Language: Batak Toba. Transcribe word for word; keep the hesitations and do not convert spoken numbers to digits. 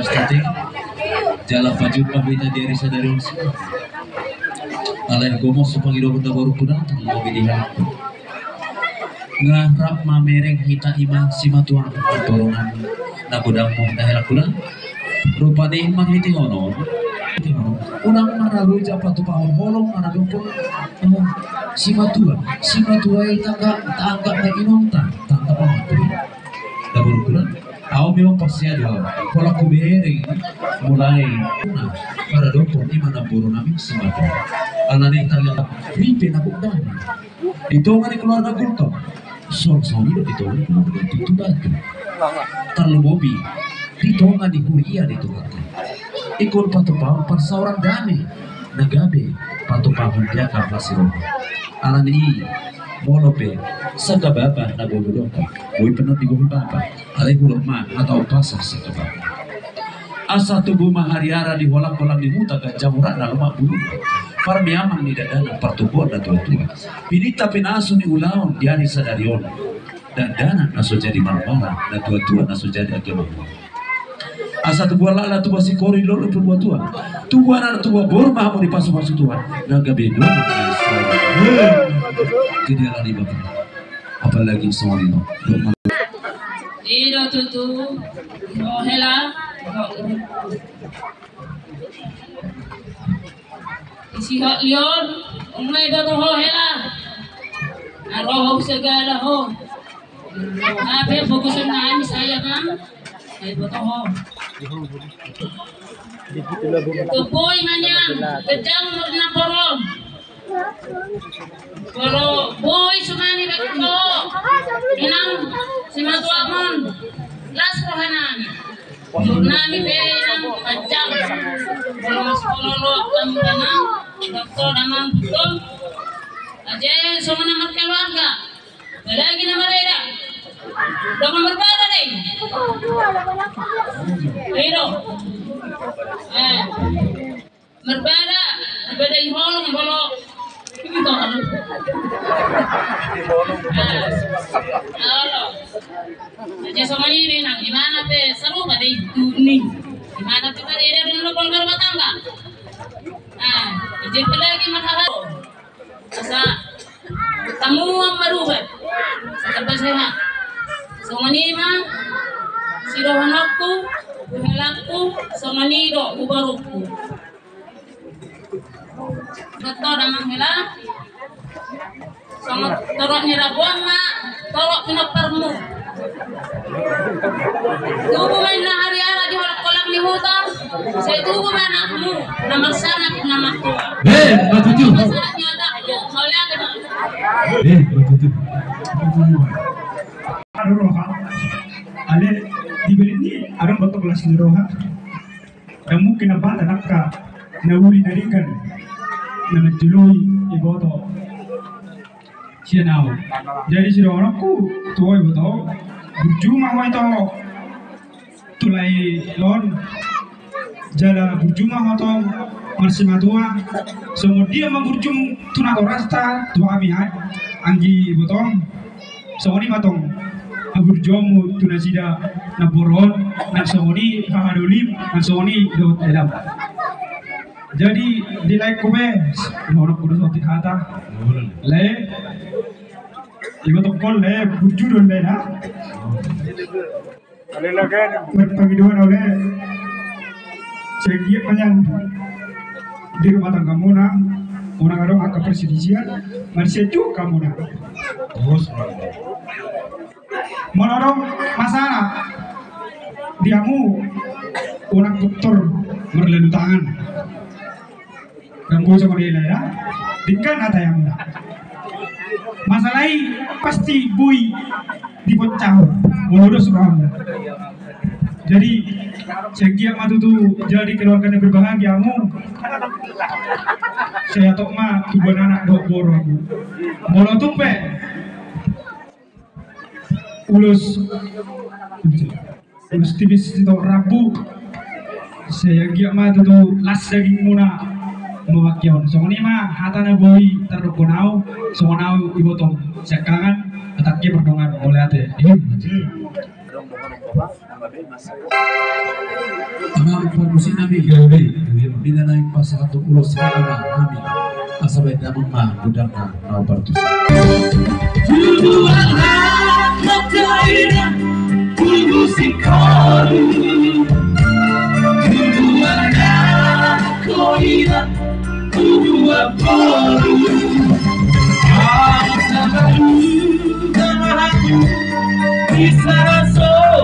Ate, jala pajumpa hita di ari sadari on. Alai gomos so pangidoan na baru kuda, tanggung di halaku. Nga rap mamereng hita ima simatua, namboru nami na godang, na hela kuda. Rupani marhite on, unang maraluja patupahon holong maradophon simatua. Simatua i tangga, tangga na inonta, tangga pamatua. Namboru kuda. Au memang parsiadu au. Pola kubereng mulai na maradophon ima namboru nami simatua. Alani tangga ripe na godang di tonga ni keluarga Gultom. Songon i do di tonga ni keluarga Tutu Batu. Tarlumobi di tonga ni huria di Tuhanta. Ingkon patupahon parsaoran dame na gabe patupahon di angka parsiroha. Alani i molo pe sangkababa na boi hudok, boi pe na digohi baba. Alai hudok ma hata umpasa sangkababa. Asa tubu ma hariara di holang-holang ni huta, ganjang uratna lomak bulungna, parmeaman ni dakdanak, partumbuan na tua-tua, pinita pinasu ni ulaon di ari sadari on, dakdanak na so jadi marmara, na tua-tua na so jadi anggi mamora. Asa tubu halak na tubu singkoru, lolo tubu tua, tubu anak tubu boru ma hamu dipasu-pasu Tuhan, na gabe dua ma. Jadi alani bapa. Apalagi songon i do. I do tutu, ho hela, ho. Isi hot lion, unang iboto ho hela. Na ro ho sagala ho. Hape fokusan na ami saya kan. Ai iboto ho. Topoi ma nian, ganjang umur na boru. Molo boi songon i baen ho, inang simatuam on, las roha nami. Umur nami pe inang panjang. Molo masipolo loak hamu damang, doktor damang, betul. Aja songon na markeluarga. Apalagi na mareda. Dongan marbada dei. Ayo. Eh. Marbada, marbada i holong, holong. Ini kau holong. Ah, holong. Aja songon i do inang, imana pe sarupa dei tu ni. Imana pe kan eda do na holong marumah tangga. Ah, aja apalagi marhaha. Asa tamuan marubat, asa tamba sehat. Songon i ma sidohononku tu helangku, songon i do tu borungku. Betul damang hela. Songon torop ni rabuan ma torop pinomparmu. Tubu ma inna hariara di holong-holong ni huta, sai tubu ma anakmu na marsanak na martua. Eh, betul. Masalah nyata, mauliate ma. Eh, betul. Aduh, roha. Ale, di beli ni, ada betul kelas di roha. Ndang mungkin na bata angka na uli na denggan na manjoloi iboto sian au. Jadi sidohononku tu ho iboto, burju ma ho ito tu lae on, jala burju ma ho tong marsimatua. Songon dia ma burjum tu natorasta, tu hami anggi ibotom. Songon i ma tong haburjuonmu tu nasida namboru on, nang songon i hahadolim, nang songon i dohot dalam. Jadi di laengku pe, dohononku do saotik hata. Lae, i ma tong ho lae, burju do lae na. Marpangidoan au lae, sai anggiat ma nian di rumah tanggamuna unang adong angka perselisihan, marsian juga hamuna. Molo adong masalah di hamu, unang guntur marlalu tangan. Ndang boi songon i lae ya. Denggan hata i hamuna. Masalah i pasti boi diponcahon molo dos rohamuna. Jadi sai anggiat ma tutu jadi keluarga na berbahagia hamu. Sai hatop ma tubuan anak dohot boru hamu. Molo tung pe ulos, ulos tipis tito rambu, sai anggiat ma tutu las dagingmuna mamangke on. Songon i ma hata na boi tardokkon au, songon au ibotom siangkangan, hatangki pardongan, mauliate. Parmusik nami, gabe, gabe. Bila naeng pasahathon ulos ni ama nami, asa baen damang ma godangna na partusi. Tubuan rangkot koina, tubu singkoru. Tubuan rangkot koina, tubuan boru. Asa baen damang ma godangna na partusi.